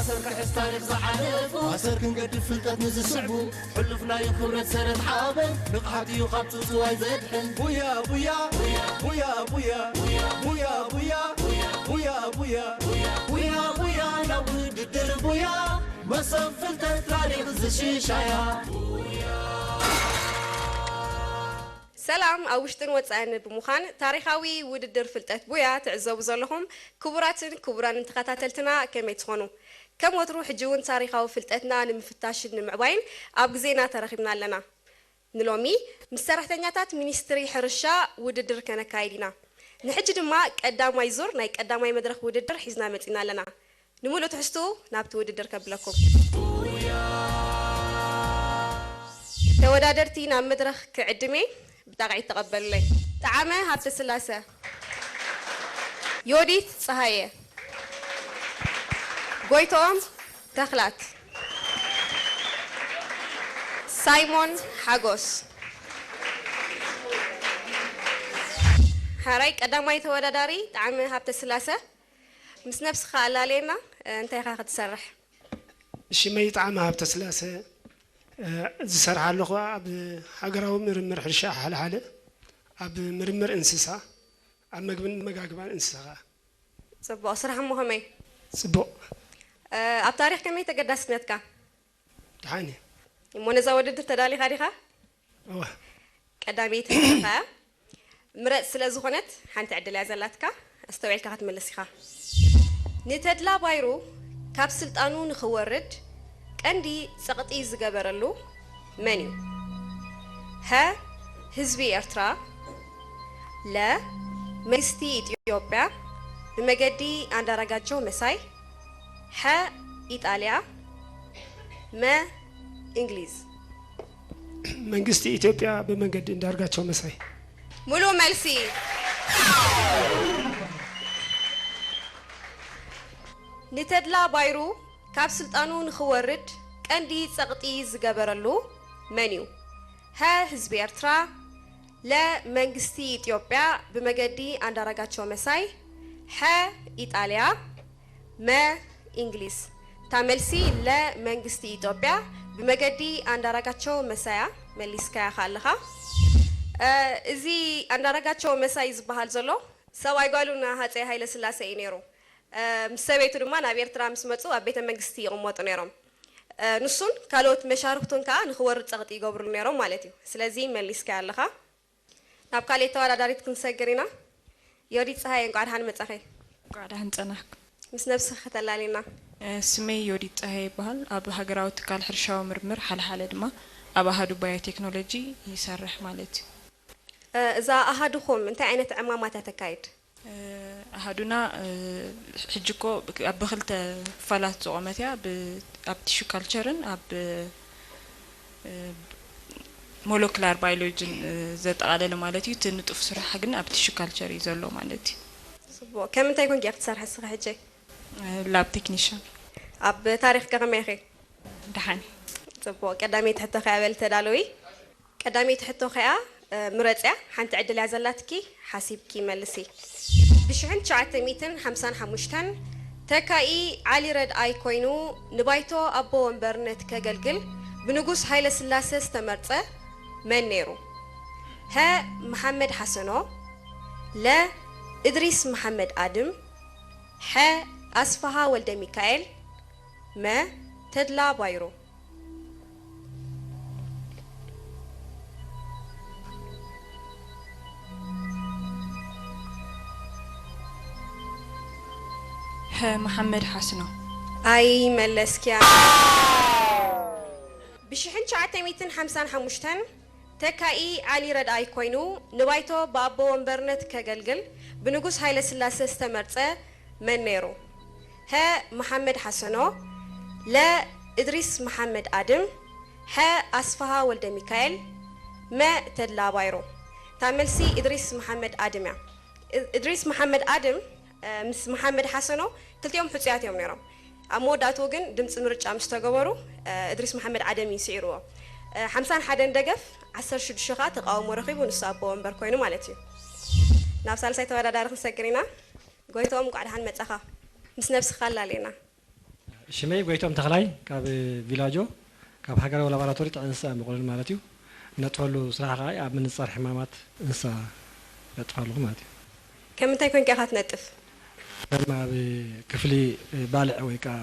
ኣሰር ክሕዝ ታሪኽ ዝሓለፉ፣ ኣሰር ክንገድፍ ፍልጠት ንዝስዕቡ፣ ሕሉፍ ናዩ ክብረት ሰረት ሓበን፣ ንቕሓት እዩ ካብ ጽውጽዋይ ዘድሕን። ቡያ ቡያ ቡያ ቡያ ቡያ ቡያ ቡያ ቡያ ቡያ ቡያ ቡያ ቡያ ናብ ውድድር ቡያ፣ መሶብ ፍልጠት ታሪኽ ዝሽሻያ። ሰላም፣ ኣብ ውሽጥን ወጻእን ብምዃን ታሪኻዊ ውድድር ፍልጠት ቡያ ትዕዘቡ ዘለኹም ክቡራትን ክቡራንን ተኸታተልትና ከመይ ትኾኑ? ከም ወትሩ ሕጂ እውን ታሪኻዊ ፍልጠትና ንምፍታሽን ንምዕባይን ኣብ ግዜና ተረኺብና ኣለና። ንሎሚ ምስ ሰራሕተኛታት ሚኒስትሪ ሕርሻ ውድድር ከነካይድ ኢና። ንሕጂ ድማ ቀዳማይ ዙር ናይ ቀዳማይ መድረኽ ውድድር ሒዝና መጺና ኣለና። ንምሉእ ትሕዝትኡ ናብቲ ውድድር ከብለኩም። ተወዳደርቲ ናብ መድረኽ ክዕድሜ ብጣቕዒት ተቐበሉለይ። ጠዓመ ሃብተስላሰ፣ ዮዲት ጸሃየ፣ ጎይቶኦም ተኽላት፣ ሳይሞን ሓጎስ። ሓራይ ቀዳማይ ተወዳዳሪ ጠዓመ ሃብተስላሰ፣ ምስ ነብስኻ ኣላለየና፣ እንታይ ኢኻ ክትሰርሕ? ሽመይ ጠዓመ ሃብተስላሰ፣ ዝሰርሕ ኣለኹ ኣብ ሃገራዊ ምርምር ሕርሻ ሓለሓለ፣ ኣብ ምርምር እንስሳ፣ ኣብ መግብን መጋግባን እንስሳ ኸኣ። ጽቡቕ። ስራሕ እሞ ከመይ? ጽቡቕ። ኣብ ታሪኽ ከመይ ተገዳስነትካ? ደሓን እየ። እሞ ነዛ ውድድር ተዳሊኻ ዲኻ? እወ። ቀዳመይቲ ሕቶኻ ምረጽ ስለ ዝኾነት ሓንቲ ዕድል እያ ዘላትካ፣ ኣስተውዒልካ ክትምልስ ኢኻ። ንተድላ ባይሩ ካብ ስልጣኑ ንኽወርድ ቀንዲ ጸቕጢ ዝገበረሉ መን እዩ? ሀ፣ ህዝቢ ኤርትራ፣ ለ፣ መንግስቲ ኢትዮጵያ ብመገዲ ኣንዳራጋቸው መሳይ፣ ሐ፣ ኢጣልያ፣ መ፣ እንግሊዝ። መንግስቲ ኢትዮጵያ ብመንገዲ እንዳርጋቸው መሳይ። ሙሉ መልሲ። ንተድላ ባይሩ ካብ ስልጣኑ ንኽወርድ ቀንዲ ጸቕጢ ዝገበረሉ መን እዩ? ሀ፣ ህዝቢ ኤርትራ፣ ለ፣ መንግስቲ ኢትዮጵያ ብመገዲ ኣንዳራጋቸው መሳይ፣ ሐ፣ ኢጣልያ፣ መ፣ እንግሊዝ። እታ መልሲ ለ፣ መንግስቲ ኢትዮጵያ ብመገዲ ኣንዳራጋቸው መሳያ መሊስካያ ከኣ ኣለኻ። እ፣ እዚ ኣንዳራጋቸው መሳይ ዝበሃል ዘሎ ሰብኣይ ጓሉ ንሃጸይ ሃይለ ስላሴ እዩ ነይሩ። እ፣ ምስ ሰበይቱ ድማ ናብ ኤርትራ ምስ መጹ ኣብ ቤተ መንግስቲ ይቕመጡ ነይሮም። እ፣ ንሱን ካልኦት መሻርክቱን ከኣ ንኽወርድ ጸቕጢ ይገብሩሉ ነይሮም ማለት እዩ። ስለዚ መሊስካያ ኣለኻ። ናብ ካልእ ተወዳዳሪት ክንሰግር ኢና። ዮዲት ጸሃየ፣ እንቋዕ ደሓን መጻኺ። እንቋዕ ደሓን ጸናሕኩ። ምስ ነብስኺ ከተላልይና። እ፣ ስመይ ዮዲት ጸሃየ ይበሃል። ኣብ ሃገራዊ ትካል ሕርሻዊ ምርምር፣ ሓለሓለ ድማ ኣብ ኣሃዱ ባዮቴክኖሎጂ ይሰርሕ ማለት እዩ። እ፣ እዛ ኣሃዱኹም እንታይ ዓይነት ዕማማት እያ ተካይድ? እ፣ ኣሃዱና፣ እ፣ ሕጂ እኮ ኣብ ብኽልተ ክፋላት ዝቖመት እያ። ብ-፣ ኣብ ቲሹ ካልቸርን ኣብ፣ እ፣ ሞለኩላር ባዮሎጂን፣ እ፣ ዘጠቓለለ ማለት እዩ። እቲ ንጡፍ ስራሓ ግን ኣብ ቲሹ ካልቸር እዩ ዘሎ ማለት እዩ። ጽቡቕ። ከም እንታይ ኮንኪ ኢኺ ትሰርሒ እስኺ ሕጂ? እ፣ ላብ ቴክኒሻን። ኣብ ታሪኽ ከ ከመይ ኢኺ? ደሓን። ጽቡቕ። ቀዳመይቲ ሕቶ ከኣ በሊ ተዳለዊ። ቀዳመይቲ ሕቶ ከኣ፣ እ፣ ምረጽያ፣ ሓንቲ ዕድል እያ ዘላትኪ፣ ሓሲብኪ መልሲ። ብሽሕን ትሽዓተ ሚእትን ሓምሳን ሓሙሽተን ተካኢ ዓሊ ረድኣይ ኮይኑ ንባይቶ ኣቦ ወንበርነት ከገልግል ብንጉስ ሃይለ ስላሰ ዝተመርጸ መን ነይሩ? ሀ፣ መሓመድ ሓሰኖ፣ ለ፣ እድሪስ መሓመድ ኣድም፣ ሐ፣ ኣስፍሃ ወልደ ሚካኤል፣ መ፣ ተድላ ባይሩ። ሐ፣ መሓመድ ሓስኖ። ኣይመለስክያ። ብሽሕን ትሽዓተ ሚእትን ሓምሳን ሓሙሽተን ተካኢ ዓሊ ረድኣይ ኮይኑ ንባይቶ ብኣቦ ወንበርነት ከገልግል ብንጉስ ሃይለ ስላሰ ዝተመርጸ መን ነይሩ? ሀ፣ መሓመድ ሓሰኖ፣ ለ፣ እድሪስ መሓመድ ኣድም፣ ሐ፣ ኣስፍሃ ወልደ ሚካኤል፣ መ፣ ተድላ ባይሮ። እታ መልሲ እድሪስ መሓመድ ኣድም እያ። እ-፣ እድሪስ መሓመድ ኣድም፣ እ፣ ምስ መሓመድ ሓሰኖ ክልቲኦም ሕጹያት እዮም ነይሮም። ኣብ መወዳእትኡ ግን ድምጺ ምርጫ ምስ ተገበሩ፣ እ፣ እድሪስ መሓመድ ኣደም እዩ ስዒርዎ። እ፣ ሓምሳን ሓደን ደገፍ፣ ዓሰርተ ሽዱሽተ ከኣ ተቃውሞ ረኺቡ፣ ንሱ ኣቦ ወንበር ኮይኑ ማለት እዩ። ናብ ሳልሳይ ተወዳዳሪ ክንሰግር ኢና። ጎይትኦም፣ እንቋዕ ደሓን መጻኻ። ምስ ነብስኻ ኣላልየና። ሽመይ ጎይቶም ተኽላይ ካብ ቪላጆ፣ ካብ ሃገራዊ ላቦራቶሪ ጥዕና እንስሳ መቑለኒ ማለት እዩ። ነጥፈሉ ስራሕ ከዓ ኣብ ምንጻር ሕማማት እንስሳ ነጥፍ ኣለኹ ማለት እዩ። ከም እንታይ ኮንካ ኢኻ ትነጥፍ? ከም ኣብ ክፍሊ ባልዕ ወይ ከዓ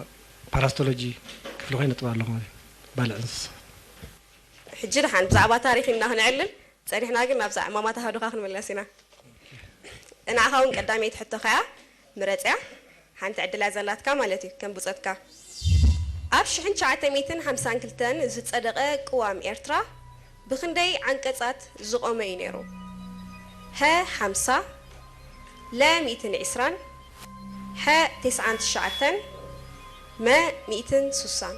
ፓራስቶሎጂ ክፍሊ ኮይነ ነጥፍ ኣለኹ ማለት እዩ። ባልዕ እንስሳ። ሕጂ ደሓን ብዛዕባ ታሪኽ ኢና ክንዕልል ጸኒሕና፣ ግን ናብዛ ዕማማት ኣሃዱኻ ክንምለስ ኢና። ንዓኻ እውን ቀዳመይቲ ሕቶኻ እያ፣ ምረጽ እያ። ሓንቲ ዕድል እያ ዘላትካ ማለት እዩ፣ ከም ብጾትካ። ኣብ ሽሕን ትሽዓተ ሚእትን ሓምሳን ክልተን ዝጸደቐ ቅዋም ኤርትራ ብኽንደይ ዓንቀጻት ዝቖመ እዩ ነይሩ? ሀ ሓምሳ፣ ለ ሚእትን ዕስራን፣ ሐ ተስዓን ትሽዓተን፣ መ ሚእትን ሱሳን።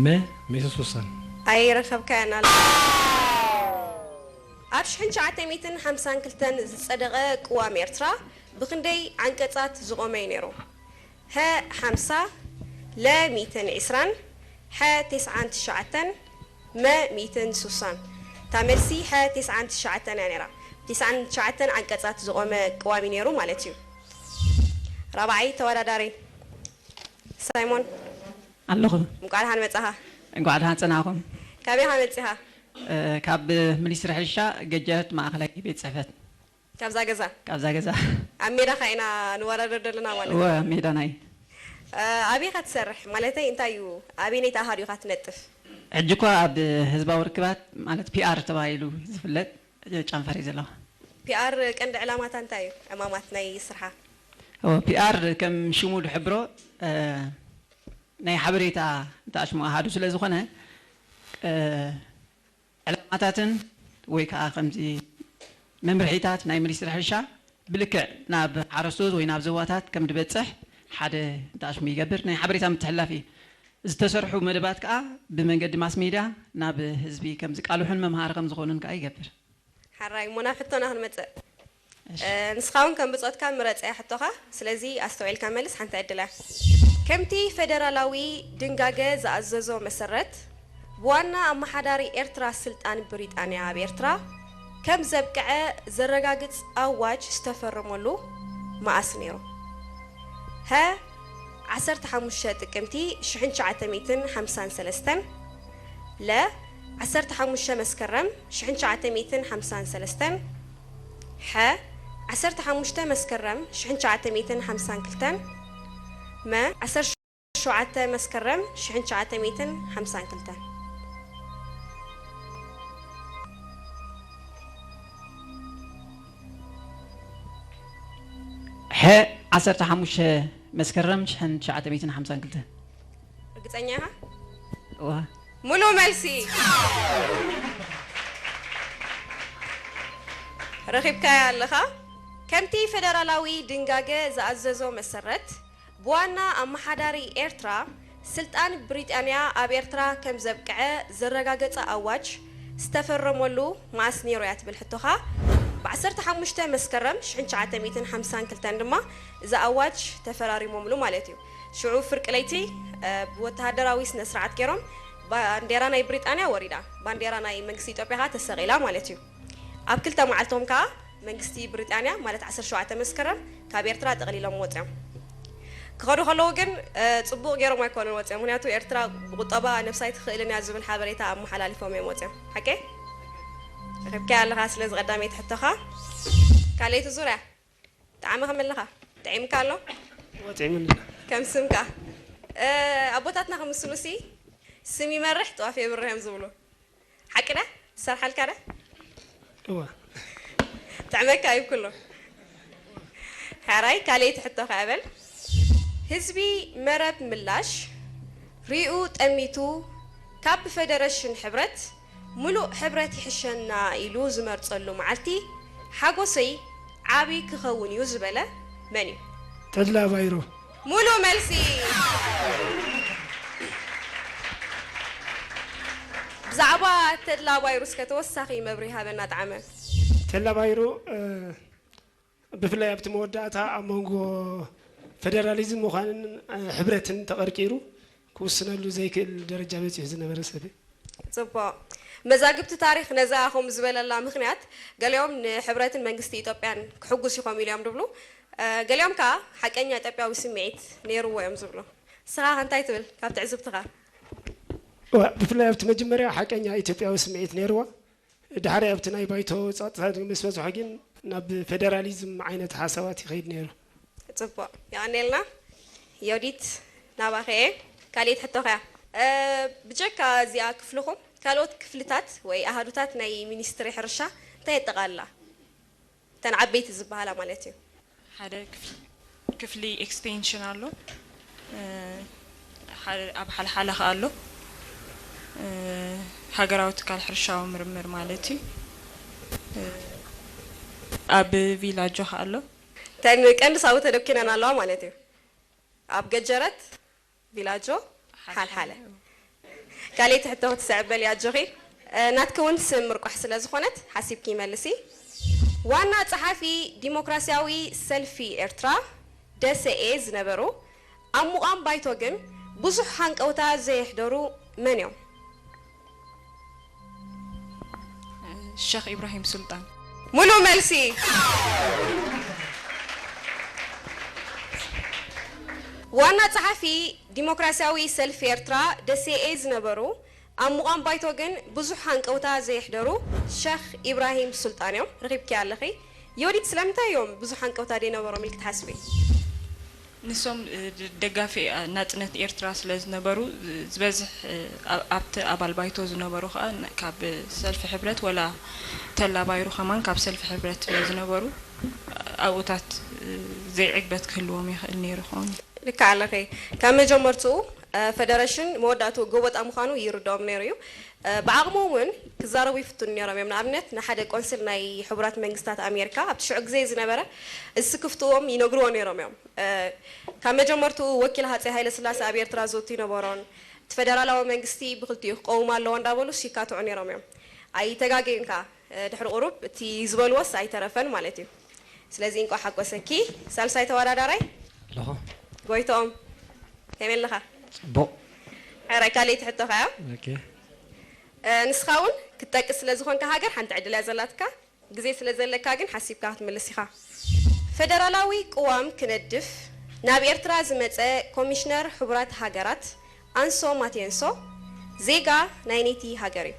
መ ሚእትን ሱሳን። ኣይረኸብካያን ኣለ። ኣብ ሽሕን ትሽዓተ ሚእትን ሓምሳን ክልተን ዝጸደቐ ቅዋም ኤርትራ ብኽንደይ ዓንቀጻት ዝቖመ እዩ ነይሩ? ሀ ሓምሳ፣ ለ ሚእትን ዕስራን፣ ሐ ተስዓን ትሽዓተን፣ መ ሚእትን ሱሳን። እታ መልሲ ሐ ተስዓን ትሽዓተን እያ ነይራ። ተስዓን ትሽዓተን ዓንቀጻት ዝቖመ ቅዋም እዩ ነይሩ ማለት እዩ። ራብዓይ ተወዳዳሪ ሳይሞን ኣለኹ። እንቋዕ ደሓን መጻኻ። እንቋዕ ደሓን ጸናኹም። ካበይ ኢኻ መጺኻ? እ፣ ካብ ሚኒስትሪ ሕርሻ ገጀርት ማእኸላይ ቤት ጽሕፈት። ካብዛ ገዛ? ካብዛ ገዛ። ኣብ ሜዳኻ ኢና ንወዳደር ዘለና ማለት እወ፣ እዩ? ኣብ ሜዳና እዩ። እ፣ ኣበይ ኢኻ ትሰርሕ? ማለተይ እንታይ እዩ? ኣበየነይቲ ኣሃዱ ኢኻ ትነጥፍ? ሕጂ እኳ ኣብ ህዝባዊ ርክባት ማለት ፒ ኣር ተባሂሉ ዝፍለጥ ጨንፈር እዩ ዘለኹ። ፒ ኣር ቀንዲ ዕላማታ እንታይ እዩ? ዕማማት ናይ ስርሓ? እወ፣ ፒ ኣር ከም ሽሙ ዝሕብሮ፣ እ፣ ናይ ሓበሬታ እንተኣሽሙ ኣሃዱ ስለ ዝኾነ፣ እ፣ ዕላማታትን ወይ ከዓ ከምዚ መምርሒታት ናይ ሚኒስትሪ ሕርሻ ብልክዕ ናብ ሓረስቶት ወይ ናብ ዞባታት ከም ዝበፅሕ ሓደ እንተኣሽሙ ይገብር። ናይ ሓበሬታ ምትሕልላፍ እዩ። ዝተሰርሑ መደባት ከዓ ብመንገዲ ማስ ሜድያ ናብ ህዝቢ ከም ዝቃልሑን መምሃሪ ከም ዝኾኑን ከዓ ይገብር። ሓራይ እሞ ናብ ሕቶና ክንመጽእ። እሺ። እ፣ ንስኻ እውን ከም ብጾትካ ምረጽ እያ ሕቶኻ። ስለዚ ኣስተውዒልካ መልስ፣ ሓንቲ ዕድል እያ። ከምቲ ፈደራላዊ ድንጋገ ዝኣዘዞ መሰረት፣ ብዋና ኣመሓዳሪ ኤርትራ ስልጣን ብሪጣንያ ኣብ ኤርትራ ከም ዘብቅዐ ዘረጋግጽ ኣዋጅ ዝተፈረመሉ መኣስ ነይሩ? ሀ፣ ዓሰርተ ሓሙሽተ ጥቅምቲ ሽሕን ትሽዓተ ሚእትን ሓምሳን ሰለስተን፣ ለ፣ ዓሰርተ ሓሙሽተ መስከረም ሽሕን ትሽዓተ ሚእትን ሓምሳን ሰለስተን፣ ሐ፣ ዓሰርተ ሓሙሽተ መስከረም ሽሕን ትሽዓተ ሚእትን ሓምሳን ክልተን፣ መ፣ ዓሰርተ ሸውዓተ መስከረም ሽሕን ትሽዓተ ሚእትን ሓምሳን ክልተን። ሐ ዓሰርተ ሓሙሽተ መስከረም ሽሕን ትሽዓተ ሚእትን ሓምሳን ክልተን። ርግጸኛ ኢኻ? እዋ። ሙሉእ መልሲ። ረኺብካያ ኣለኻ። ከምቲ ፈደራላዊ ድንጋገ ዝኣዘዞ መሰረት፣ ብዋና ኣመሓዳሪ ኤርትራ ስልጣን ብሪጣንያ ኣብ ኤርትራ ከም ዘብቅዐ ዘረጋገጸ ኣዋጅ ዝተፈረመሉ መኣስ ነይሩ እያ ትብል ሕቶኻ። ብ ዓሰርተ ሓሙሽተ መስከረም ሽሕን ትሽዓተ ሚእትን ሓምሳን ክልተን ድማ እዚ ኣዋጅ ተፈራሪሞምሉ ማለት እዩ። ሽዑ ፍርቂ ለይቲ፣ እ፣ ብወተሃደራዊ ስነ ስርዓት ገይሮም ባንዴራ ናይ ብሪጣንያ ወሪዳ፣ ባንዴራ ናይ መንግስቲ ኢትዮጵያ ከዓ ተሰቒላ ማለት እዩ። ኣብ ክልተ መዓልቶም ከዓ መንግስቲ ብሪጣንያ ማለት ዓሰርተ ሸውዓተ መስከረም ካብ ኤርትራ ጠቕሊሎም ወፂኦም። ክኸዱ ከለዉ ግን፣ እ፣ ጽቡቕ ገይሮም ኣይኮኑን ወፂኦም። ምኽንያቱ ኤርትራ ብቁጠባ ነብሳ ኣይትኽእልን እያ ዝብል ሓበሬታ ኣመሓላሊፎም እዮም ወፂኦም። ሓቂ? ረኺብካያ ኣለኻ። ስለዚ ቀዳመይቲ ሕቶኻ። ካልኣይቲ ዙርያ። ጣዕሚ ከመይ ኣለኻ? ጥዒምካ ኣሎ? ወፂዕምኒ። ከም ስምካ። እ፣ ኣቦታትና ክምስሉሲ ስም ይመርሕ ጥዋፍ የብርህ እዮም ዝብሉ። ሓቂ ደ? ዝሰርሓልካ ደ? እዋ። ጥዕመካ ይብክሎ። ሕራይ፣ ካልኣይቲ ሕቶ ከኣ በል። ህዝቢ መረብ ምላሽ ሪኡ ጠሚቱ ካብ ብፈደረሽን ሕብረት ሙሉእ ሕብረት ይሕሸና ኢሉ ዝመርጸሉ መዓልቲ ሓጎሰይ ዓቢ ክኸውን እዩ ዝበለ መን እዩ? ተድላ ባይሮ። ሙሉእ መልሲ። ብዛዕባ ተድላ ባይሩ እስከ ተወሳኺ መብርሂ ሃበና ጣዕመ። ተድላ ባይሩ፣ እ፣ ብፍላይ ኣብቲ መወዳእታ ኣብ መንጎ ፈደራሊዝም ምዃንን፣ እ፣ ሕብረትን ተቐርቂሩ ክውስነሉ ዘይክእል ደረጃ በጺሑ ዝነበረ ሰብ እዩ። ጽቡቕ። መዛግብቲ ታሪኽ ነዛ ከምኡ ዝበለላ ምኽንያት፣ ገሊኦም ንሕብረትን መንግስቲ ኢትዮጵያን ክሕጉስ ኢኹም ኢሉ እዮም ዝብሉ፣ እ፣ ገሊኦም ከኣ ሓቀኛ ኢትዮጵያዊ ስምዒት ነይርዎ እዮም ዝብሉ። ንስኻ ከ እንታይ ትብል ካብ ትዕዝብትኻ? እዋ፣ ብፍላይ ኣብቲ መጀመርያ ሓቀኛ ኢትዮጵያዊ ስምዒት ነይርዎ። ድሓር ኣብቲ ናይ ባይቶ ጸቕጥታት ምስ በዝሖ ግን ናብ ፈደራሊዝም ዓይነት ሓሳባት ይኸይድ ነይሩ። ጽቡቕ። የቐንየልና። ዮዲት፣ ናባኸ እየ። ካልኣይቲ ሕቶኸ እያ። እ፣ ብጀካ እዚኣ ክፍልኹም፣ ካልኦት ክፍልታት ወይ ኣሃዱታት ናይ ሚኒስትሪ ሕርሻ እንታይ የጠቓልላ? እተን ዓበይቲ ዝበሃላ ማለት እዩ። ሓደ ክፍሊ፣ ክፍሊ ኤክስቴንሽን ኣሎ። እ፣ ሓደ ኣብ ሓልሓለ ከኣ ኣሎ። እ፣ ሃገራዊ ትካል ሕርሻዊ ምርምር ማለት እዩ። እ፣ ኣብ ቪላጆ ከኣ ኣሎ። እተን ቀንዲ ሳቡ ተደኪነን ኣለዋ ማለት እዩ። ኣብ ገጀረት፣ ቪላጆ፣ ሓልሓለ። ካልኣይቲ ሕቶ ክትስዕብ በሊ ኣጆኺ። እ፣ ናትኪ እውን ስም ምርቋሕ ስለ ዝኾነት ሓሲብኪ መልሲ። ዋና ጸሓፊ ዲሞክራሲያዊ ሰልፊ ኤርትራ፣ ደሰኤ፣ ዝነበሩ፣ ኣብ ምቋም ባይቶ ግን ብዙሕ ሃንቀውታ ዘየሕደሩ መን እዮም? ሸኽ ኢብራሂም ሱልጣን። ሙሉእ መልሲ። ዋና ጸሓፊ ዲሞክራሲያዊ ሰልፊ ኤርትራ፣ ደሴኤ፣ ዝነበሩ፣ ኣብ ምቋም ባይቶ ግን ብዙሕ ሃንቀውታ ዘየሕደሩ ሸኽ ኢብራሂም ሱልጣን እዮም። ረኺብኪ ኣለኺ። ዮዲት፣ ስለምንታይ እዮም ብዙሕ ሃንቀውታ ዘይነበሮም ኢልኪ ትሓስቢ? ንሶም፣ እ፣ ደ-፣ ደጋፊ፣ እ፣ ናጽነት ኤርትራ ስለ ዝነበሩ፣ እ፣ ዝበዝሕ፣ እ፣ ኣብ-፣ ኣብቲ ኣባል ባይቶ ዝነበሩ ከኣ ን-፣ ካብ ሰልፊ ሕብረት ወላ ተላባይሩ ከማን ካብ ሰልፊ ሕብረት ስለ ዝነበሩ፣ ኣብኡታት፣ እ፣ ዘይዕግበት ክህልዎም ይኽእል ነይሩ ይኸውን። ልክዕ ኣለኺ። ካብ መጀመርትኡ፣ እ፣ ፈደረሽን መወዳእትኡ ጎበጣ ምዃኑ ይርድኦም ነይሩ እዩ። እ፣ ብዓቕሞም እውን ክዛረቡ ይፍትኑ ነይሮም እዮም። ንኣብነት፣ ንሓደ ቆንስል ናይ ሕቡራት መንግስታት ኣሜሪካ ኣብቲ ሽዑ ግዜ ዝነበረ እዚ ክፍትዎም ይነግርዎ ነይሮም እዮም። እ፣ ካብ መጀመርትኡ ወኪል ሃጸይ ሃይለስላሴ ኣብ ኤርትራ ዘውቲ ነበሮን፣ እቲ ፈደራላዊ መንግስቲ ብክልቲኡ ክቀውም ኣለዎ እንዳበሉ ይካትዑ ነይሮም እዮም። ኣይተጋገዩን ከኣ፣ እ፣ ድሕሪ ቁሩብ እቲ ዝበልዎስ ኣይተረፈን ማለት እዩ። ስለዚ እንቋዕ ሓጎሰኪ። ሳልሳይ ተወዳዳራይ ኣለኹ። ጎይቶኦም፣ ከመይ ኣለኻ? ጽቡቕ። ሕራይ ካልኣይቲ ሕቶ ከኣ። ኦኬ። እ፣ ንስኻ እውን ክትጠቅስ ስለ ዝኾንካ ሃገር ሓንቲ ዕድል እያ ዘላትካ። ግዜ ስለ ዘለካ ግን ሓሲብካ ክትምልስ ኢኻ። ፈደራላዊ ቅዋም ክነድፍ ናብ ኤርትራ ዝመጸ ኮሚሽነር ሕቡራት ሃገራት ኣንሶ ማቴንሶ ዜጋ ናይ ነይቲ ሃገር እዩ።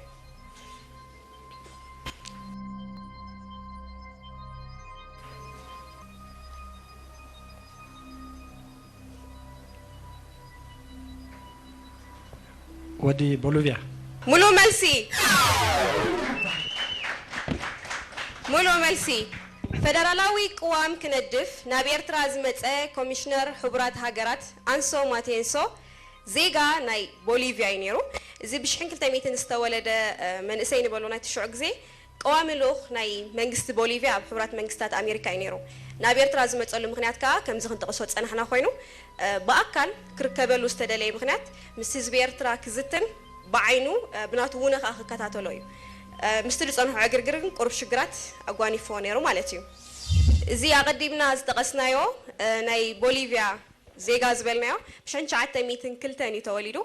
ወዲ ቦሎቪያ። ሙሉ መልሲ። ሙሉ መልሲ። ፈደራላዊ ቅዋም ክነድፍ ናብ ኤርትራ ዝመጸ ኮሚሽነር ሕቡራት ሃገራት ኣንሶ ማቴንሶ ዜጋ ናይ ቦሊቪያ እዩ ነይሩ። እዚ ብሽሕን ክልተ ሚእትን ዝተወለደ መንእሰይ ንበሎ ናይቲ ሽዑ ግዜ ቀዋሚ ልኡኽ ናይ መንግስቲ ቦሊቪያ ኣብ ሕቡራት መንግስታት ኣሜሪካ እዩ ነይሩ። ናብ ኤርትራ ዝመጸሉ ምኽንያት ከኣ ከምዚ ክንጠቕሶ ዝጸናሕና ኮይኑ፣ ብኣካል ክርከበሉ ዝተደለየ ምኽንያት ምስ ህዝቢ ኤርትራ ክዝትን ብዓይኑ ብናቱ ውነ ከኣ ክከታተሎ እዩ። ምስቲ ዝጸንሖ ዕግርግር ግን ቁሩብ ሽግራት ኣጓኒፍዎ ነይሩ ማለት እዩ። እዚ ኣቐዲምና ዝጠቐስናዮ ናይ ቦሊቪያ ዜጋ ዝበልናዮ ብሽሕን ትሽዓተ ሚእትን ክልተን እዩ ተወሊዱ።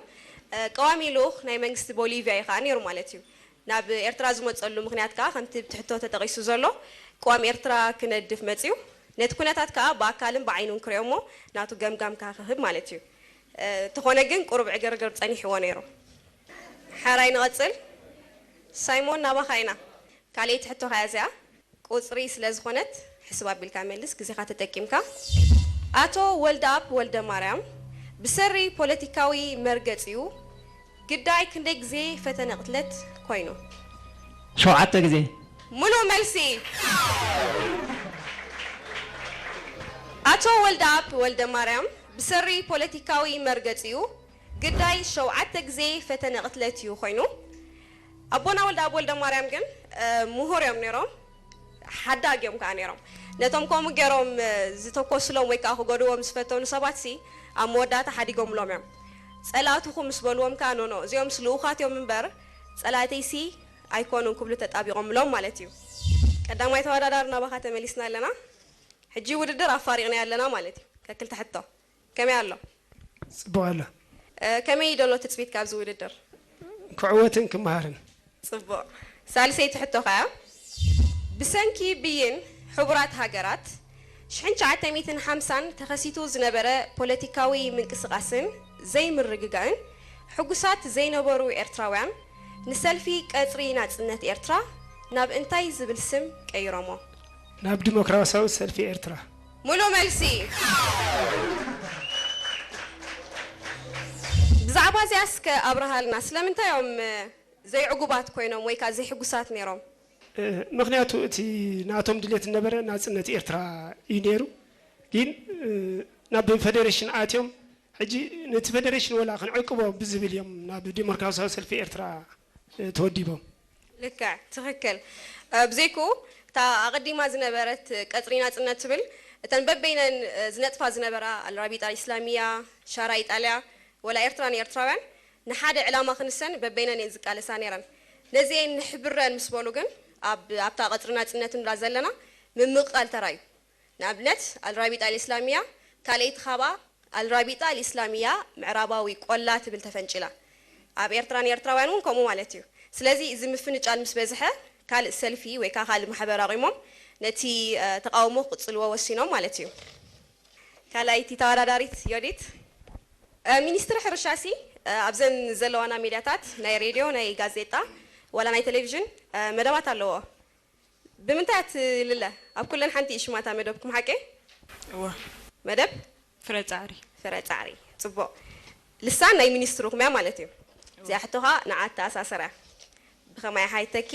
ቀዋሚ ልኡኽ ናይ መንግስቲ ቦሊቪያ እዩ ከኣ ነይሩ ማለት እዩ። ናብ ኤርትራ ዝመጸሉ ምኽንያት ከኣ ከምቲ ብቲ ሕቶ ተጠቒሱ ዘሎ ቅዋም ኤርትራ ክነድፍ መጺኡ። ነቲ ኩነታት ከኣ ብኣካልን ብዓይኑን ክርእዮ እሞ ናቱ ገምጋም ከኣ ክህብ ማለት እዩ። እንተኾነ ግን ቁሩብ ዕግርግር ጸኒሕዎ ነይሩ። ሓራይ ንቐጽል። ሳይሞን ናባኻ ኢና። ካልኣይቲ ሕቶ ከኣ እዚኣ። ቁጽሪ ስለ ዝኾነት ሕስብ ኣቢልካ መልስ፣ ግዜኻ ተጠቂምካ። ኣቶ ወልደኣብ ወልደማርያም ብሰሪ ፖለቲካዊ መርገጺኡ ግዳይ ክንደይ ግዜ ፈተነ ቅትለት ኮይኑ? ሸውዓተ ግዜ። ሙሉእ መልሲ። ኣቶ ወልደኣብ ወልደማርያም ብሰሪ ፖለቲካዊ መርገጺኡ ግዳይ ሸውዓተ ግዜ ፈተነ ቅትለት እዩ ኮይኑ። ኣቦና ወልደኣብ ወልደማርያም ግን ምሁር እዮም ነይሮም። ሓዳግ እዮም ከኣ ነይሮም። ነቶም ከምኡ ገይሮም ዝተኮስሎም ወይ ከኣ ክጎድዎም ዝፈተኑ ሰባት ሲ ኣብ መወዳእታ ሓዲጎምሎም እዮም። ጸላእትኹም ምስ በልዎም ከኣ ኖኖ እዚኦም ስ ልኡኻት እዮም እምበር ጸላእተይ ሲ ኣይኮኑን ክብሉ ተጣቢቖምሎም ማለት እዩ። ቀዳማይ ተወዳዳሪ ናባኻ ተመሊስና ኣለና። ሕጂ ውድድር ኣፋሪቕና ኣለና ማለት እዩ። ከክልተ ሕቶ። ከመይ ኣሎ? ጽቡቕ ኣሎ። እ፣ ከመይ እዩ ዘሎ ትጽቢት ካብዚ ውድድር? ክዕወትን ክመሃርን። ጽቡቕ። ሳልሰይቲ ሕቶ ከኣ፣ ብሰንኪ ብይን ሕቡራት ሃገራት ሽሕን ትሽዓተ ሚእትን ሓምሳን ተኸሲቱ ዝነበረ ፖለቲካዊ ምንቅስቓስን ዘይምርግጋእን፣ ሕጉሳት ዘይነበሩ ኤርትራውያን ንሰልፊ ቀጽሪ ናጽነት ኤርትራ ናብ እንታይ ዝብል ስም ቀይሮሞ? ናብ ዲሞክራሲያዊ ሰልፊ ኤርትራ። ሙሉእ መልሲ። ብዛዕባ እዚኣ እስከ ኣብርሃልና፣ ስለምንታይ እዮም ዘይዕጉባት ኮይኖም ወይ ከዓ ዘይሕጉሳት ነይሮም? ምኽንያቱ እቲ ናቶም ድሌት ዝነበረ ናጽነት ኤርትራ እዩ ነይሩ። ግን ናብ ፈደሬሽን ኣትዮም ሕጂ ነቲ ፈደሬሽን ወላ ክንዕቅቦ ብዝብል እዮም ናብ ዲሞክራሲያዊ ሰልፊ ኤርትራ ተወዲቦም። ልክዕ፣ ትኽክል። ብዘይክኡ እታ ኣቐዲማ ዝነበረት ቀጽሪ ናጽነት ትብል፣ እተን በበይነን ዝነጥፋ ዝነበራ ኣልራቢጣ ኢስላሚያ፣ ሻራ ኢጣልያ፣ ወላ ኤርትራ ንኤርትራውያን ንሓደ ዕላማ ክንሰን በበይነን እየን ዝቃለሳ ነይረን። ነዚኤን ንሕብረን ምስ በሉ ግን ኣብ ኣብታ ቀጽሪ ናጽነት ንብላ ዘለና ምምቕቓል ተራዩ። ንኣብነት ኣልራቢጣ ኣልእስላሚያ ካልኣይቲ ካባ ኣልራቢጣ ኣልእስላሚያ ምዕራባዊ ቆላ ትብል ተፈንጭላ። ኣብ ኤርትራ ንኤርትራውያን እውን ከምኡ ማለት እዩ። ስለዚ እዚ ምፍንጫል ምስ በዝሐ ካልእ ሰልፊ ወይ ከዓ ካልእ ማሕበር ኣቑሞም ነቲ ተቃውሞ ክቕጽልዎ ወሲኖም ማለት እዩ። ካልኣይቲ ተወዳዳሪት ዮዲት። ሚኒስትሪ ሕርሻሲ ኣብዘን ዘለዋና ሚድያታት ናይ ሬድዮ ናይ ጋዜጣ ዋላ ናይ ቴሌቪዥን መደባት ኣለዎ። ብምንታይ እያ ትልለ? ኣብ ኩለን ሓንቲ እዩ ሽማታ መደብኩም ሓቂ? እወ መደብ ፍረ ጻዕሪ ፍረ ጻዕሪ። ጽቡቕ። ልሳን ናይ ሚኒስትርኹም እያ ማለት እዩ። እዚኣ ሕቶ ኸኣ ንዓ ተኣሳሰር እያ። ብኸማይ ሓይተኪ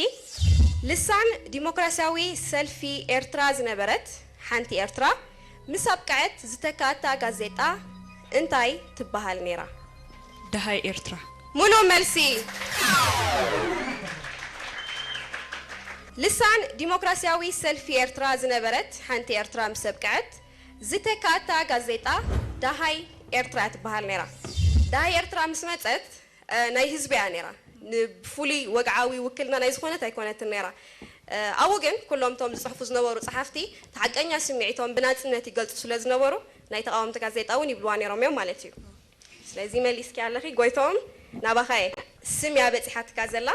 ልሳን ዲሞክራሲያዊ ሰልፊ ኤርትራ ዝነበረት ሓንቲ ኤርትራ ምስ ኣብቅዐት ዝተካእታ ጋዜጣ እንታይ ትበሃል ነይራ? ደሃይ ኤርትራ ሙሉእ መልሲ። ልሳን ዲሞክራሲያዊ ሰልፊ ኤርትራ ዝነበረት ሓንቲ ኤርትራ ምስ ኣብቅዐት ዝተካእታ ጋዜጣ ደሃይ ኤርትራ ትበሃል ነይራ። ደሃይ ኤርትራ ምስ መጸት ናይ ህዝቢ እያ ነይራ። ብፍሉይ ወግዓዊ ውክልና ናይ ዝኾነት ኣይኮነትን ነይራ። ኣብኡ ግን ኩሎም እቶም ዝጽሕፉ ዝነበሩ ጸሓፍቲ እቲ ሓቀኛ ስምዒቶም ብናጽነት ይገልጹ ስለ ዝነበሩ ናይ ተቓወምቲ ጋዜጣ እውን ይብልዋ ነይሮም እዮም ማለት እዩ። ስለዚ መሊስኪ ኣለኺ ጎይቶም ናባኻ እየ። ስም እያ በጺሓትካ ዘላ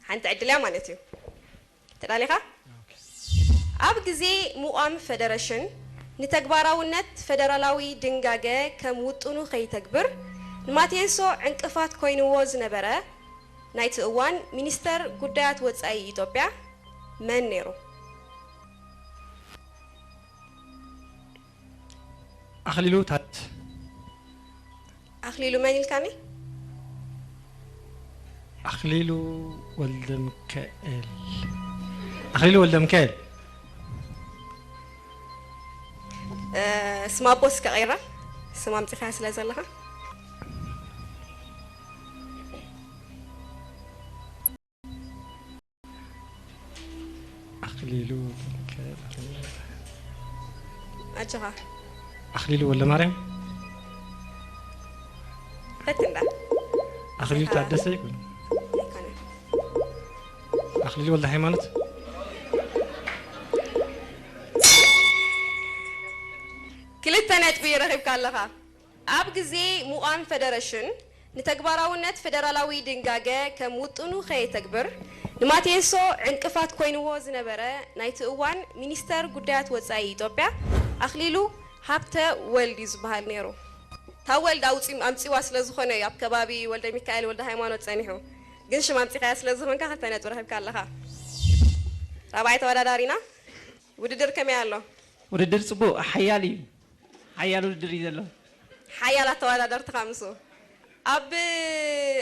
ሓንቲ ዕድል እያ ማለት እዩ። ተዳሊኻ? ኣብ ግዜ ምቋም ፈደረሽን ንተግባራውነት ፈደራላዊ ድንጋገ ከም ውጥኑ ከይተግብር ንማቴንሶ ዕንቅፋት ኮይንዎ ዝነበረ ናይቲ እዋን ሚኒስተር ጉዳያት ወጻኢ ኢትዮጵያ መን ነይሩ? ኣኽሊሉ ታደሰ ኣኽሊሉ መን ኢልካኒ? ኣኽሊሉ ወልደሚካኤል ኣኽሊሉ ወልደሚካኤል ስማፖስ ከቐይራ ስም ኣምፂኻ ስለ ዘለኻ ኣኽሊሉ ኣጆኻ ኣኽሊሉ ወልደማርያም ፈትና ኣኽሊሉ ታደሰ ይኩን ኣኽሊሉ ወልደ ሃይማኖት ክልተ ነጥቢ ረኺብካ ኣለኻ። ኣብ ግዜ ምቋም ፈደረሽን ንተግባራውነት ፈደራላዊ ድንጋገ ከም ውጥኑ ከየተግብር ንማቴንሶ ዕንቅፋት ኮይንዎ ዝነበረ ናይቲ እዋን ሚኒስተር ጉዳያት ወጻኢ ኢትዮጵያ ኣኽሊሉ ሃብተ ወልድ እዩ ዝበሃል ነይሩ። ታወልድ ኣውፂም ኣምፂዋ ስለ ዝኾነ እዩ ኣብ ከባቢ ወልደ ሚካኤል ወልደ ሃይማኖት ጸኒሑ። ግን ሽም ኣምፂኻያ ስለ ዝኾንካ ክልተ ነጥቢ ረኺብካ ኣለኻ። ራብዓይ ተወዳዳሪና ውድድር ከመይ ኣሎ? ውድድር ጽቡቕ ሓያል እዩ። ሓያል ውድድር እዩ ዘሎ። ሓያላት ተወዳደርቲ ኻምሱ ኣብ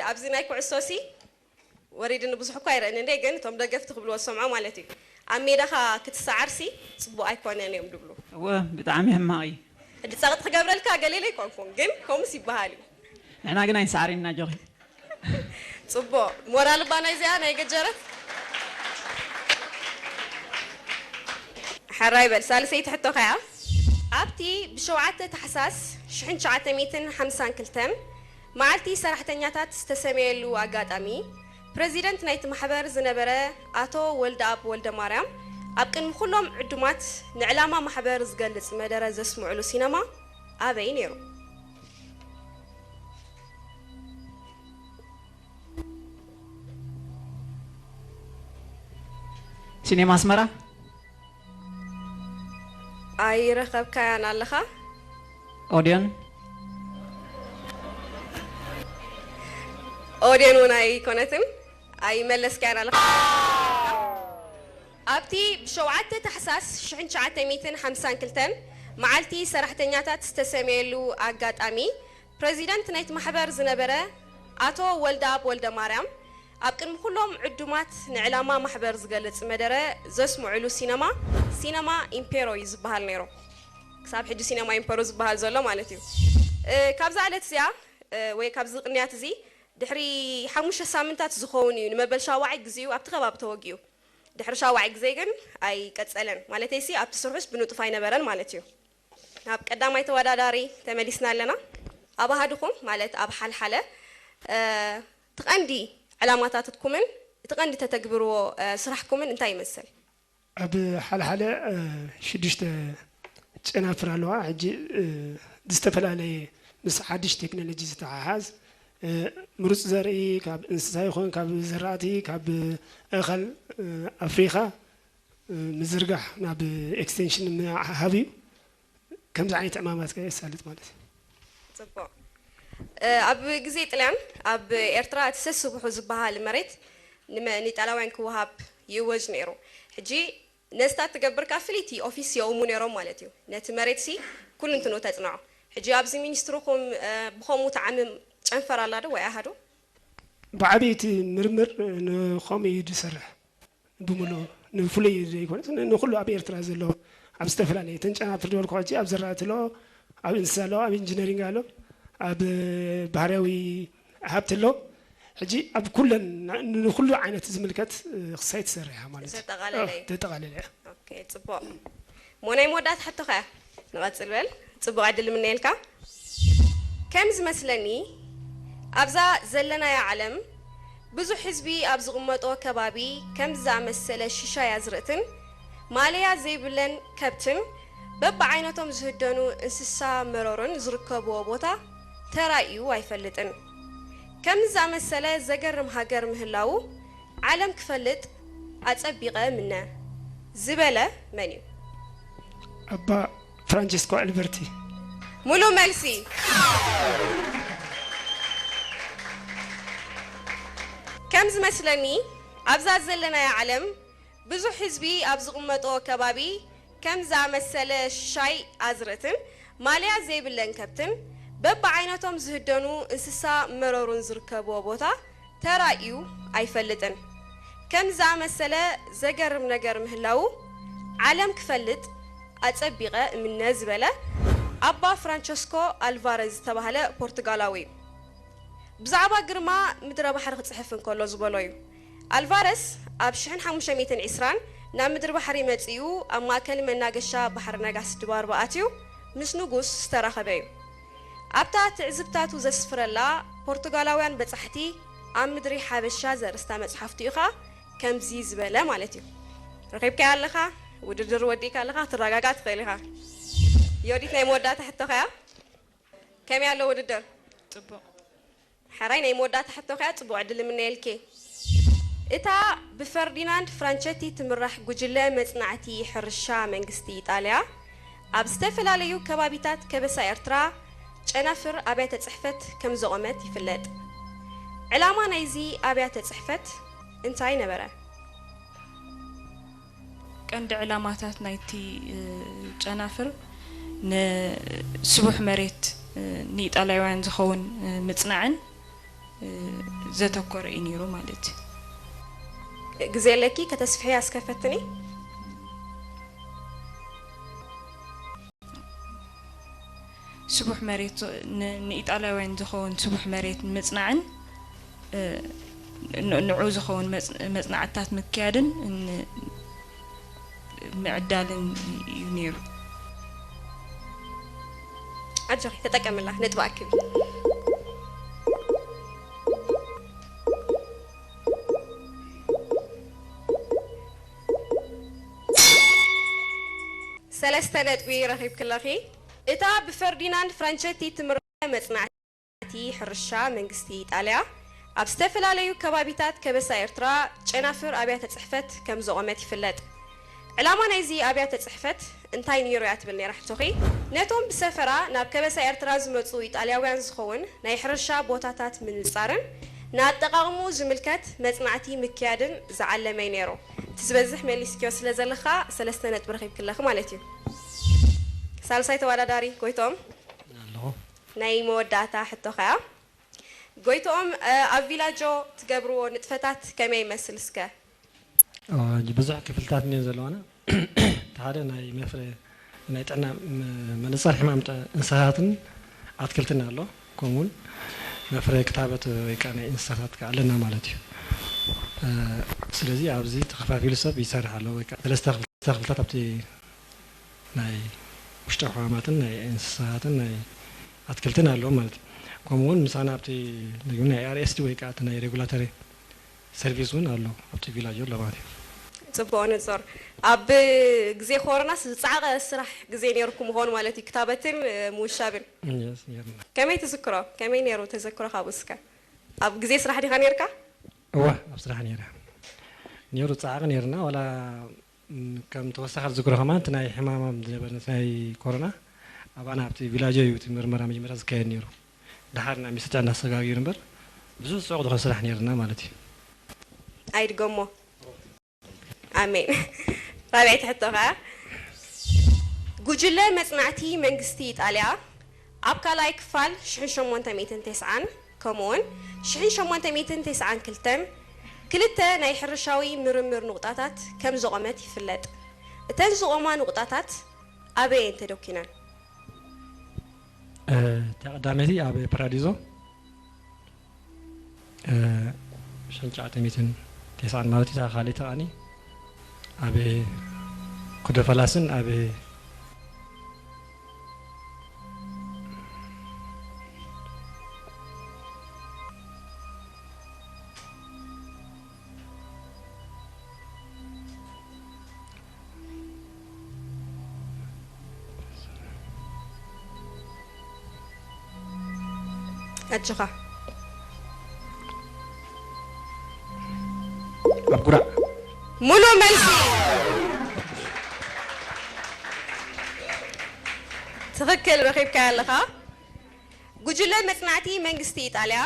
ኣብዚ ናይ ኩዕሶ ሲ ወሪድኒ ብዙሕ እኳ ይረእኒ እንደ ግን እቶም ደገፍቲ ክብልዎ ዝሰምዖ ማለት እዩ ኣብ ሜዳኻ ክትሰዓር ሲ ጽቡቕ ኣይኮነን እዮም ድብሉ እወ ብጣዕሚ ሕማቕ እዩ። ሕጂ ጸቕጥ ክገብረልካ ገሌለ ኣይኮንኩን ግን ከምኡስ ይበሃል እዩ ንሕና ግን ኣይንሰዓርን ኢና ጆኺ ጽቡቕ ሞራል እባ ናይዚኣ ናይ ገጀረት ሕራይ በል ሳልሰይቲ ሕቶ ከያ ኣብቲ ብሸውዓተ ታሕሳስ ሽሕን ትሽዓተ ሚእትን ሓምሳን ክልተን መዓልቲ ሰራሕተኛታት ዝተሰመየሉ ኣጋጣሚ ፕረዚደንት ናይቲ ማሕበር ዝነበረ ኣቶ ወልደኣብ ወልደማርያም ኣብ ቅድሚ ኩሎም ዕዱማት ንዕላማ ማሕበር ዝገልጽ መደረ ዘስምዕሉ ሲነማ ኣበይ ነይሩ? ሲኔማ ኣስመራ። ኣይረኸብካያን ኣለኻ? ኦድዮን። ኦድዮን እውን ኣይኮነትን። ኣይመለስካያን ኣለኻ። ኣብቲ ብ7 ታሕሳስ ሽሕን ትሽዓተ ሚእትን ሓምሳን ክልተን መዓልቲ ሰራሕተኛታት ዝተሰምየሉ ኣጋጣሚ፣ ፕረዚደንት ናይቲ ማሕበር ዝነበረ ኣቶ ወልደኣብ ወልደማርያም፣ ኣብ ቅድሚ ኩሎም ዕዱማት ንዕላማ ማሕበር ዝገልጽ መደረ ዘስምዑሉ ሲነማ፣ ሲነማ ኢምፔሮ እዩ ዝበሃል ነይሩ። ክሳብ ሕጂ ሲነማ ኢምፔሮ ዝበሃል ዘሎ ማለት እዩ። እ፣ ካብዛ ዕለት እዚኣ፣ እ፣ ወይ ካብዚ ቅንያት እዚ ድሕሪ ሓሙሽተ ሳምንታት ዝኸውን እዩ ንመበል ሻውዓይ ግዜኡ ኣብቲ ከባቢ ተወጊኡ። ድሕሪ ሻውዓይ ግዜ ግን ኣይቀጸለን፣ ማለተይሲ ኣብቲ ስርሑስ ብንጡፍ ኣይነበረን ማለት እዩ። ናብ ቀዳማይ ተወዳዳሪ ተመሊስና ኣለና። ኣብ ኣሃዱኹም፣ ማለት ኣብ ሓልሓለ፣ እ፣ እቲ ቀንዲ ዕላማታትኩምን እቲ ቀንዲ ተተግብርዎ፣ እ፣ ስራሕኩምን እንታይ ይመስል? ኣብ ሓልሓለ፣ እ፣ ሽዱሽተ ጨናፍር ኣለዋ። ሕጂ፣ እ፣ ዝተፈላለየ ምስ ሓድሽ ቴክኖሎጂ ዝተሓሓዝ፣ እ፣ ምሩፅ ዘርኢ ካብ እንስሳ ይኹን ካብ ዘራእቲ ካብ ኣእኻል፣ እ፣ ኣፍሪኻ፣ እ፣ ምዝርጋሕ ናብ ኤክስቴንሽን ምሃብ እዩ። ከምዚ ዓይነት ዕማማት ከ የሳልጥ ማለት እዩ። ጽቡቕ። እ፣ ኣብ ግዜ ጥልያን ኣብ ኤርትራ እቲ ሰስቡሑ ዝበሃል መሬት ንመ-፣ ንኢጣልያውያን ክወሃብ ይእወጅ ነይሩ። ሕጂ ነዚ ትገብር ከኣ ፍልይቲ ኦፊስ የቑሙ ነይሮም ማለት እዩ። ነቲ መሬትሲ ኩሉ እንትኑ ተጽንዖ። ሕጂ ኣብዚ ሚኒስትርኹም፣ እ፣ ብኸምኡ ትዓምም ጨንፈር ኣላ ዶ ወይ ኣሃዱ? ብዓብይቲ ምርምር ንኸምኡ እዩ ዝሰርሕ። ብምሉእ ንፍሉይ ዘይኮነስ ን-፣ ንኹሉ ኣብ ኤርትራ ዘሎ ኣብ ዝተፈላለየ ተንጨናፍር ዝበልኩ ሕጂ ኣብ ዘራእቲ ኣሎ፣ ኣብ እንስሳ ኣሎ፣ ኣብ ኢንጂነሪንግ ኣሎ፣ ኣብ ባህርያዊ ሃብቲ ኣሎ። ሕጂ ኣብ ኩለን ን-፣ ንኹሉ ዓይነት ዝምልከት፣ እ፣ ክሳይ ትሰርሕ እያ ማለት እዩ። ዘጠቓለለ እዩ። እ፣ ዘጠቓለለ እያ። ኦኬ፣ ጽቡቕ። እሞ ናይ መወዳእታ ሕቶኻ እያ። ንቐጽል በል። ጽቡቕ ዕድል እምነየልካ። ከም ዝመስለኒ ኣብዛ ዘለናያ ዓለም ብዙሕ ህዝቢ ኣብ ዝቕመጦ ከባቢ ከምዚ ዝኣመሰለ ሽሻይ ኣዝርእትን ማለያ ዘይብለን ከብትን በብዓይነቶም ዝህደኑ እንስሳ መሮርን ዝርከብዎ ቦታ ተራእዩ ኣይፈልጥን። ከምዚ ዝኣመሰለ ዘገርም ሃገር ምህላዉ ዓለም ክፈልጥ ኣጸቢቐ እምነ ዝበለ መን እዩ? ኣባ ፍራንቸስኮ ኣልበርቲ። ሙሉእ መልሲ። ከም ዝመስለኒ ኣብዛ ዘለናያ ዓለም ብዙሕ ህዝቢ ኣብ ዝቕመጦ ከባቢ ከም ዝኣመሰለ ሽሻይ ኣዝርእትን ማልያ ዘይብለን ከብትን በብዓይነቶም ዝህደኑ እንስሳ መረሩን ዝርከብዎ ቦታ ተራእዩ ኣይፈልጥን። ከም ዝኣመሰለ ዘገርም ነገር ምህላዉ ዓለም ክፈልጥ ኣጸቢቐ እምነ ዝበለ ኣባ ፍራንቸስኮ ኣልቫረዝ ዝተባህለ ፖርቱጋላዊ እዩ። ብዛዕባ ግርማ ምድረ ባሕሪ ክጽሕፍ እንከሎ ዝበሎ እዩ። ኣልቫረስ ኣብ ሽሕን ሓሙሽተ ሚእትን ዕስራን ናብ ምድሪ ባሕሪ መጺኡ ኣብ ማእከል መናገሻ ባሕሪ ነጋስ ድባርባ ኣትዩ ምስ ንጉስ ዝተራኸበ እዩ። ኣብታ ትዕዝብታቱ ዘስፍረላ ፖርቱጋላውያን በጻሕቲ ኣብ ምድሪ ሓበሻ ዘርእስታ መጽሓፍቱ እዩ ኸኣ ከምዚ ዝበለ ማለት እዩ። ረኺብካያ ኣለኻ፣ ውድድር ወዲእካ ኣለኻ፣ ክትረጋጋእ ትኽእል ኢኻ። ዮዲት ናይ መወዳእታ ሕቶኻ እያ። ከመይ ኣሎ ውድድር? ጽቡቕ። ሕራይ ናይ መወዳእታ ሕቶኻ እያ፣ ጽቡቕ ዕድል እምነየልኪ። እታ ብፈርዲናንድ ፍራንቸቲ ትምራሕ ጉጅለ መጽናዕቲ ሕርሻ መንግስቲ ኢጣልያ ኣብ ዝተፈላለዩ ከባቢታት ከበሳ ኤርትራ ጨናፍር ኣብያተ ጽሕፈት ከም ዘቖመት ይፍለጥ። ዕላማ ናይዚ ኣብያተ ጽሕፈት እንታይ ነበረ? ቀንዲ ዕላማታት ናይቲ፣ እ፣ ጨናፍር ንስቡሕ መሬት፣ እ፣ ንኢጣልያውያን ዝኸውን፣ እ፣ ምጽናዕን፣ እ፣ ዘተኮረ እዩ ነይሩ ማለት እዩ። ግዜ ኣለኪ ከተስፍሕያ እስከ ፈትኒ። ስቡሕ መሬት ን-፣ ንኢጣልያውያን ዝኸውን ስቡሕ መሬት ንምጽናዕን፣ እ፣ ን-፣ ንዑ ዝኸውን መጽ-፣ መጽናዕትታት ምክያድን ን-፣ ምዕዳልን እዩ ነይሩ። ኣጆኺ ተጠቀምላ፣ ነጥቢ ኣክቢ። ሰለስተ ነጥቢ ረኺብኪ ኣለኺ። እታ ብፈርዲናንድ ፍራንቸቲ ትምራሕ መጽናዕቲ ሕርሻ መንግስቲ ኢጣልያ ኣብ ዝተፈላለዩ ከባቢታት ከበሳ ኤርትራ ጨናፍር ኣብያተ ጽሕፈት ከም ዘቖመት ይፍለጥ። ዕላማ ናይዚ ኣብያተ ጽሕፈት እንታይ ነይሩ እያ ትብል ነይራ ሕቶኺ። ነቶም ብሰፈራ ናብ ከበሳ ኤርትራ ዝመጹ ኢጣልያውያን ዝኸውን ናይ ሕርሻ ቦታታት ምንጻርን ንኣጠቓቕምኡ ዝምልከት መጽናዕቲ ምክያድን ዝዓለመ እዩ ነይሩ። እቲ ዝበዝሕ መሊስክዮ ስለ ዘለኻ ሰለስተ ነጥቢ ረኺብኪ ኣለኺ ማለት እዩ። ሳልሳይ ተወዳዳሪ ጎይቶም ኣለኹ። ናይ መወዳእታ ሕቶ ኸኣ ጎይቶም፣ እ፣ ኣብ ቪላጆ ትገብርዎ ንጥፈታት ከመይ ይመስል እስከ? ኦ፣ ብዙሕ ክፍልታት እኒኦ ዘለዋና። እቲ ሓደ ናይ መፍረ-፣ ናይ ጥዕና መ-፣ መነጸር ሕማም ጥ-፣ እንስሳታትን ኣትክልትን ኣሎ። ከምኡውን መፍረ ክታበት ወይ ከዓ ናይ እንስሳታት ከዓ ኣለና ማለት እዩ። እ፣ ስለዚ ኣብዚ ተኸፋፊሉ ሰብ ይሰርሕ ኣሎ። ወይ ከዓ ሰለስተ ክፍል-፣ ክፍልታት ኣብቲ ናይ ውሽጣዊ ሕማማትን ናይ እንስሳታትን ናይ ኣትክልትን ኣሎ ማለት እዩ። ከምኡውን ምሳና ኣብቲ ናይ ኣር ኤስ ዲ ወይ ከዓ እቲ ናይ ሬጉላተሪ ሰርቪስ እውን ኣሎ ኣብቲ ቪላጅ ኣሎ ማለት እዩ። ጽቡቕ ንጹር። ኣብ ግዜ ኮሮናስ ዝጸዓቐ ስራሕ ግዜ ነይርኩም ምዃኑ ማለት እዩ፣ ክታበትን፣ እ፣ ምውሻብን። የስ፣ ነይርና። ከመይ ትዝክሮ? ከመይ ነይሩ ተዘክሮ ካብኡ እስከ? ኣብ ግዜ ስራሕ ዲኻ ነይርካ? እወ፣ ኣብ ስራሕ ነይረ። ነይሩ ጸዓቐ ነይርና፣ ዋላ፣ ም፣ ከም ተወሳኺ ዝዝክሮ ከማን እቲ ናይ ሕማማም ዝነበረ ናይ ኮሮና ኣባና ኣብቲ ቪላጆ እዩ እቲ ምርመራ መጀመርያ ዝካየድ ነይሩ። ደሓር ናብ ሚኒስትሪ ጥዕና ዝተጋግዩ እምበር ብዙሕ ጽዑቕ ዝኾነ ስራሕ ነይርና ማለት እዩ። ኣይድገሞ። ኣሜን። ራብዐይቲ ሕቶ ኸኣ፣ ጉጅለ መጽናዕቲ መንግስቲ ኢጣልያ ኣብ ካልኣይ ክፋል ሽሕን ሸሞንተ ሚእትን ተስዓን ከምኡውን ሽሕን ሸሞንተ ሚእትን ተስዓን ክልተን ክልተ ናይ ሕርሻዊ ምርምር ንቑጣታት ከም ዘቖመት ይፍለጥ። እተን ዝቖማ ንቑጣታት ኣበይ እየን ተደኲነን? እ፣ እታ ቀዳመይቲ ኣብ ፓራዲዞ፣ እ፣ ሽሕን ትሽዓተ ሚእትን ተስዓን ማለት እዩ። እታ ካልኣይቲ ከኣኒ ኣብ ኩዶ ፈላስን ኣብ ኣጆኻ። ኣብ ጉራዕ። ሙሉእ መልሲ። ትኽክል ረኺብካያ ኣለኻ። ጉጅለ መጽናዕቲ መንግስቲ ኢጣልያ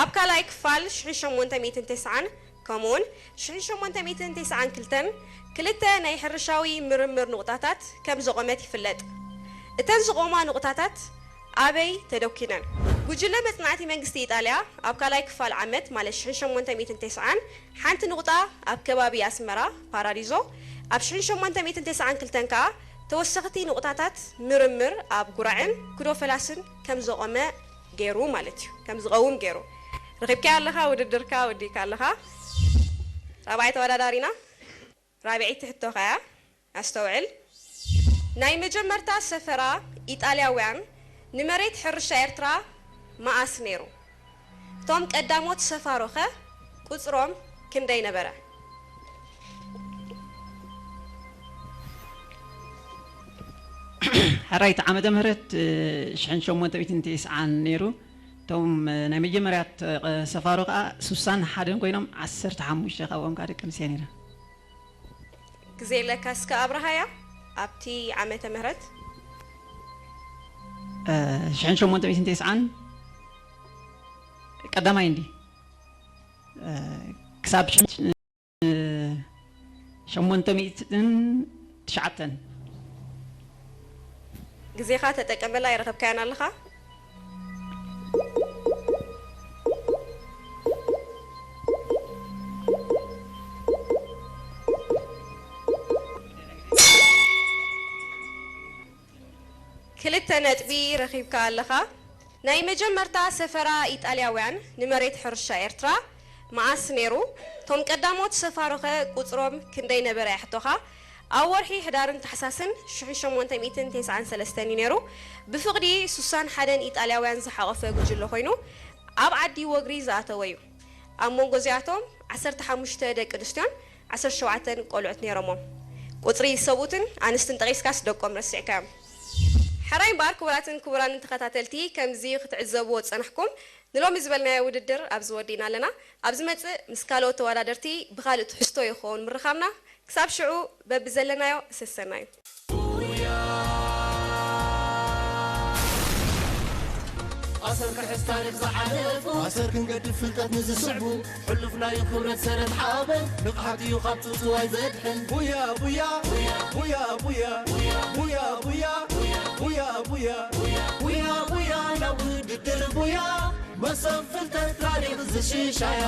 ኣብ ካልኣይ ክፋል ሽሕን ሸሞንተ ሚእትን ተስዓን ከምኡውን ሽሕን ሸሞንተ ሚእትን ተስዓን ክልተን ክልተ ናይ ሕርሻዊ ምርምር ንቑጣታት ከም ዘቖመት ይፍለጥ። እተን ዝቖማ ንቑጣታት ኣበይ ተደኲነን? ጉጅለ መጽናዕቲ መንግስቲ ኢጣልያ ኣብ ካልኣይ ክፋል ዓመት ማለት ሽሕን ሸሞንተ ሚእትን ተስዓን ሓንቲ ንቑጣ ኣብ ከባቢ ኣስመራ ፓራዲዞ፣ ኣብ ሽሕን ሸሞንተ ሚእትን ተስዓን ክልተን ከኣ ተወሰኽቲ ንቑጣታት ምርምር ኣብ ጉራዕን ኩዶ ፈላስን ከም ዘቖመ ገይሩ ማለት እዩ፣ ከም ዝቐውም ገይሩ። ረኺብካያ ኣለኻ፣ ውድድርካ ወዲእካ ኣለኻ። ራብዓይ ተወዳዳሪና፣ ራብዐይቲ ሕቶ ከኣ ኣስተውዕል። ናይ መጀመርታ ሰፈራ ኢጣልያውያን ንመሬት ሕርሻ ኤርትራ መኣስ ነይሩ? እቶም ቀዳሞት ሰፋሮኸ ቁጽሮም ክንደይ ነበረ? ሕራይ፣ እቲ ዓመተ ምህረት፣ እ፣ ሽሕን ሸሞንተ ሚእትን ተስዓን ነይሩ። እቶም፣ እ፣ ናይ መጀመርያ ተ-፣ ቐ-፣ ሰፋሮ ከኣ ሱሳን ሓደን ኮይኖም፣ ዓሰርተ ሓሙሽተ ካብኦም ከኣ ደቂ ኣንስትዮ ነይረን። ግዜ ኣለካ እስከ ኣብርሃያ ኣብቲ ዓመተ ምህረት። እ፣ ሽሕን ሸሞንተ ሚእትን ተስዓን ቀዳማይ እንዲ፣ እ፣ ክሳብ ሽሕን ሸሞንተ ሚእትን ትሽዓተን። ግዜኻ ተጠቀመላ፣ ኣይረኸብካያን ኣለኻ። ክልተ ነጥቢ ረኺብካ ኣለኻ። ናይ መጀመርታ ሰፈራ ኢጣልያውያን ንመሬት ሕርሻ ኤርትራ መኣስ ነይሩ? እቶም ቀዳሞት ሰፋሮኸ ቁጽሮም ክንደይ ነበረ እያ ሕቶኻ። ኣብ ወርሒ ሕዳርን ታሕሳስን ሽሕን ሸሞንተ ሚእትን ተስዓን ሰለስተን እዩ ነይሩ። ብፍቕዲ ሱሳን ሓደን ኢጣልያውያን ዝሓቖፈ ጉጅለ ኮይኑ ኣብ ዓዲ ወግሪ ዝኣተወ እዩ። ኣብ መንጎ እዚኣቶም ዓሰርተ ሓሙሽተ ደቂ ኣንስትዮን ዓሰርተ ሸውዓተ ቆልዑት ነይሮሞም። ቁጽሪ ሰብኡትን ኣንስትን ጠቒስካስ ደቆም ረሲዕካዮም። ሕራይ እምበኣር ክቡራትን ክቡራንን ተኸታተልቲ፣ ከምዚ ክትዕዘብዎ ዝጸናሕኩም፣ ንሎሚ ዝበልናዮ ውድድር ኣብዚ ወዲእና ኣለና። ኣብ ዝመጽእ ምስ ካልኦት ተወዳደርቲ ብኻልእ ትሕዝቶ ይኸውን ምርኻብና። ክሳብ ሽዑ በብዘለናዮ ሰሰናዩ። ኣሰር ክሕዝ ታሪኽ ዝሓለፉ ኣሰር ክንገድፍ ፍልጠት ንዝስዕቡ ሕሉፍ ናይ ክብረት ሰረት ሓበን ንቕሓት እዩ ካብ ትውትዋይ ዘድሕን ቡያ ቡያ ቡያ ቡያ ቡያ ቡያ ቡያ ቡያ ቡያ ቡያ ናብ ውድድር ቡያ መሰብ ፍልጠት ታሪኽ ዝሽሻያ